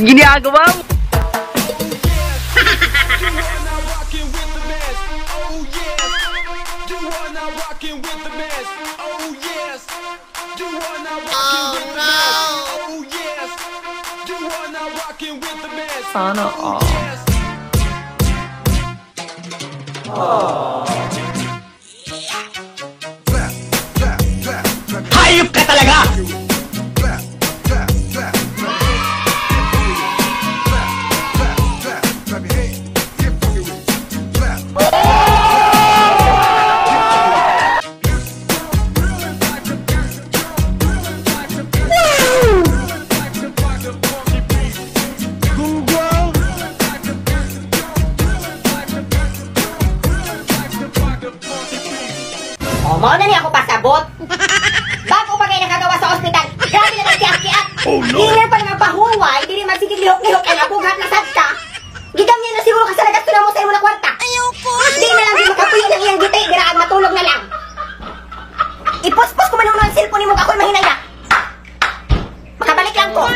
Ginagawa mo? You are now rocking with the best. Oh yes. You are now rocking with the best. Oh yes. You are now rocking with the best. Oh yes. You are now rocking with the best. Sana Oh all. Yes. Clap, clap, clap, clap. Hayop ka talaga! Clap, clap, clap, clap. Clap, clap, clap, clap your hands. Get funky with it. Clap. O, mao na ni ako pasabot. Bago pa kayo nakagawa sa ospital, grabe na kiak-kiak. Oh no! Hindi pa naman pahuway, dili man sige lihok-lihok ang abughat na sad ka. Gigamyan na siguro ka sa nagasto na mo sa imong na kwarta. Ayoko. Di na lang di makapuyo ng iyang gitay, diraan matulog na lang. Ipuspos ko man ang cellphone nimo, ako'y mahinay na. Makabalik lang ko.